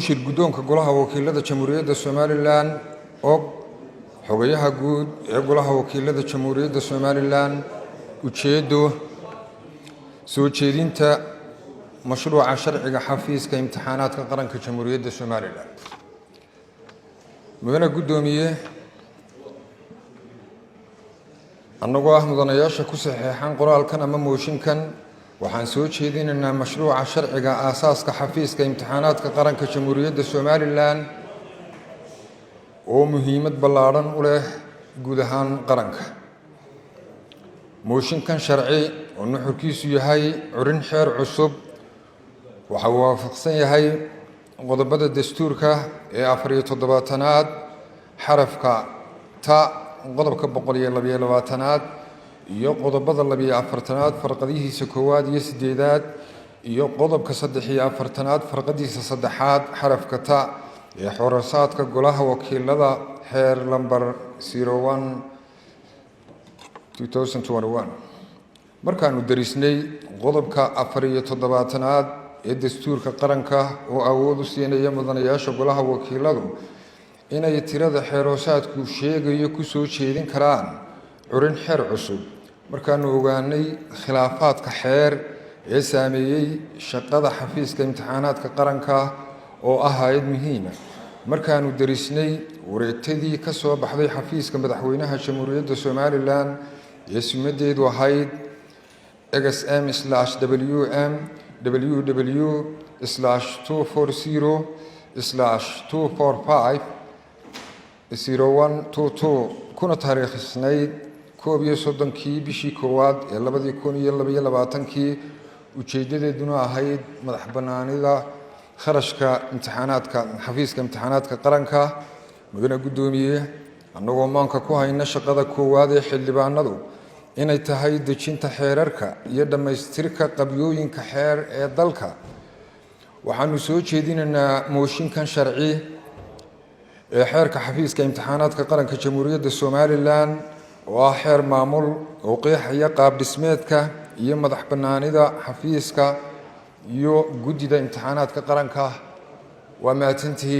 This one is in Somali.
Shir guddoonka Golaha Wakiilada Jamhuuriyadda Somalilan, og xogayaha guud ee Golaha Wakiilada Jamhuuriyadda Somalilan. Ujeeddo: soo jeedinta mashruuca sharciga xafiiska imtixaanaadka qaranka Jamhuuriyadda Somalilan. Mudane guddoomiye, annagoo ah mudanayaasha ku saxeexan qoraalkan ama mooshinkan, waxaan soo jeedinaynaa mashruuca sharciga aasaaska xafiiska imtixaanaadka qaranka Jamhuuriyadda Somalilan oo muhiimad ballaadhan u leh guud ahaan qaranka. Mooshinkan sharci oo nuxurkiisu yahay curin xeer cusub waxa uu waafaqsan yahay qodobada dastuurka ee 74aad xarafka ta, qodobka 122aad iyo qodobada 42aad farqadihiisa koowaad iyo sideedaad iyo qodobka 43aad farqadiisa saddexaad xarafka ta ee xeerhoosaadka Golaha Wakiilada, xeer lambar 01/2021. Markaanu derisnay qodobka 74aad ee dastuurka qaranka oo awood u siinaya mudanayaasha Golaha Wakiiladu inay tirada xeerhoosaadku sheegayo ku soo jeedin karaan curin xeer cusub. Markaanu ogaanay khilaafaadka xeer ee saameeyey shaqada xafiiska imtixaanaadka qaranka oo ah hay'ad muhiima. Markaanu derisnay wareegtadii ka soo baxday xafiiska madaxweynaha Jamhuuriyadda Somalilan ee sumadeedu ahayd XM/WM WW/240/2450122, kuna taariikhisnayd 31kii bishii koowaad ee 2022kii, ujeeddadeeduna ahayd madax bannaanida kharashka imtixaanaadka xafiiska imtixaanaadka qaranka. Mudane guddoomiye, annagoo maanka ku hayna shaqada koowaad ee xildhibaanadu inay tahay dejinta xeerarka iyo dhammaystirka qabyooyinka xeer ee dalka, waxaanu soo jeedinaynaa mooshinkan sharci ee xeerka xafiiska imtixaanaadka qaranka Jamhuuriyadda Somalilan oo ah xeer maamul oo qeexaya qaab dhismeedka iyo madax bannaanida xafiiska iyo guddida imtixaanaadka qaranka. Waa mahadsantihiin.